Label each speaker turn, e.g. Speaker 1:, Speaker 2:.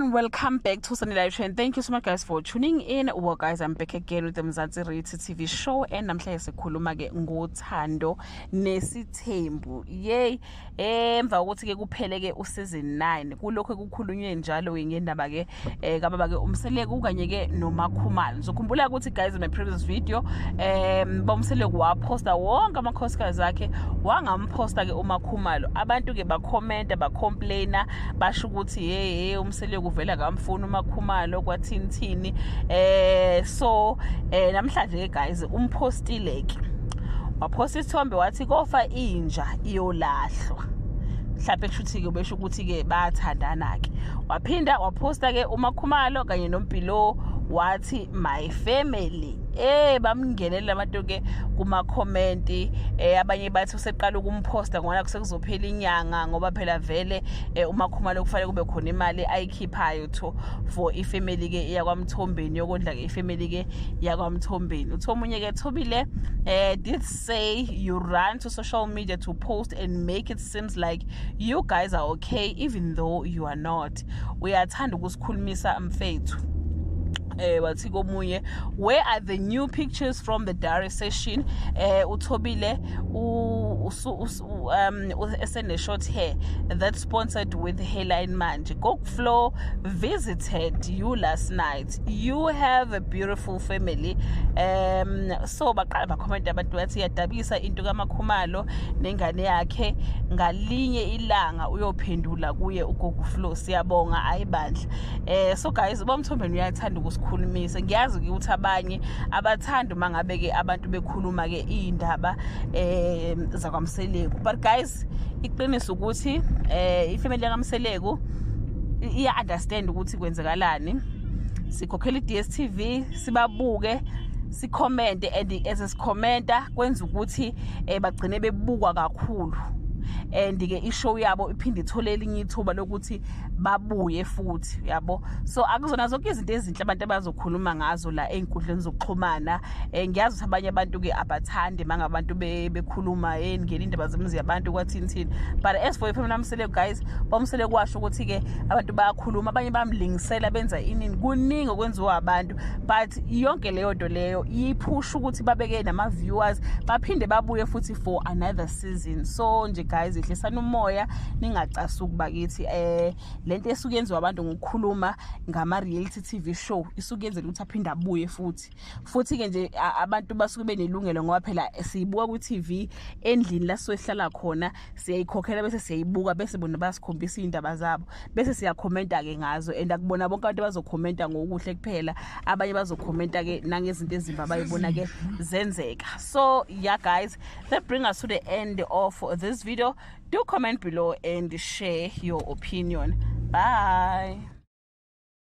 Speaker 1: Everyone, welcome back to Sunday Live Trend. Thank you so much, guys, for tuning in. Well, guys, I'm back again with the Mzansi Reality TV show, and namhlanje sikhuluma ke ngothando nesithembu. Yay! Emva kokuthi ke kuphele ke useason 9, kulokho kukhulunywe njalo ke ngendaba ke kababa ke uMseleku kanye ke noMakhumalo. Ngizokhumbula ukuthi, guys, in my previous video, boMseleku waposta wonke amakhosikazi akhe, wangamposta ke uMakhumalo. Abantu ke bakhomenta, bacomplaina, basho ukuthi, "Hey, hey, uMseleku uvela kamfuna uMakhumalo, kwathini thini." So namhlanje ke, guys, umpostile ke, waphosta isithombe, wathi kofa inja iyolahlwa. Mhlawumbe kusho ukuthi-ke besho ukuthi-ke bayathandana-ke. Waphinda waphosta-ke uMakhumalo kanye noMpilo, wathi, "My family." Bamngenelela abantu ke kuma-comment. Abanye bathi useqala ukumphosta ngoba kusekuzophela inyanga, ngoba phela vele uMakhumalo kufanele kube khona imali ayikhiphayo to for ifamily ke yakwaMthombeni, yokondla ke ifamily ke yakwaMthombeni. Uthi omunye ke, "Thobile did say you run to social media to post and make it seems like you guys are okay even though you are not. Uyathanda ukusikhulumisa, mfethu." Wathi komunye, "Where are the new pictures from the diary session?" Uthobile esene short hair that sponsored with hairline manje. "Gogo Flo visited you last night. You have a beautiful family." So baqala bakhomenta abantu, bathi iyadabisa into kaMakhumalo nengane yakhe, ngalinye ilanga uyophendula kuye uGogo Flo. Siyabonga ayibandla. So guys, uBamthombeni uyathanda ukusikhulumisa. Ngiyazi ke ukuthi abanye abathanda uma ngabe ke abantu bekhuluma ke indaba zakwaMseleku, but guys, iqiniso ukuthi ifamily yakaMseleku iya understand ukuthi kwenzekalani. Sikhokhela i-DStv, sibabuke, sikhomente, and as sikhomenta kwenza ukuthi bagcine bebukwa kakhulu, and ke ishow yabo iphinde ithole elinye ithuba lokuthi babuye futhi, yabo. So akuzona zonke izinto ezinhle abantu abazokhuluma ngazo la ey'nkundleni zokuxhumana. Ngiyazi ukuthi abanye abantu ke abathandi mangabantu bekhuluma ngena indaba zemizi yabantu, kwathini thini, but as for ifamily kaMseleku, guys, boMseleku washo ukuthi ke abantu bayakhuluma, abanye bamlingisela, benza inini, kuningi okwenziwa abantu, but yonke leyo nto leyo iphusha ukuthi babeke nama-viewers, baphinde babuye futhi for another season. So nje, guys, ihlisani umoya, ningacasuki bakithi. Lento esuke yenziwa abantu ngokukhuluma ngama reality TV show isuke yenzela ukuthi aphinde abuye futhi. Futhi ke nje abantu basuke benelungelo, ngoba phela siyibuka ku TV endlini la sihlala khona, siyayikhokhela bese siyayibuka, bese bona bayasikhombisa izindaba zabo, bese siyakhomenta ke ngazo. And akubona bonke abantu bazokhomenta ngokuhle kuphela, abanye bazokhomenta ke nangezinto ezimbi abayibona ke zenzeka. So yeah, guys, that bring us to the end of this video. Do comment below and share your opinion. Bye.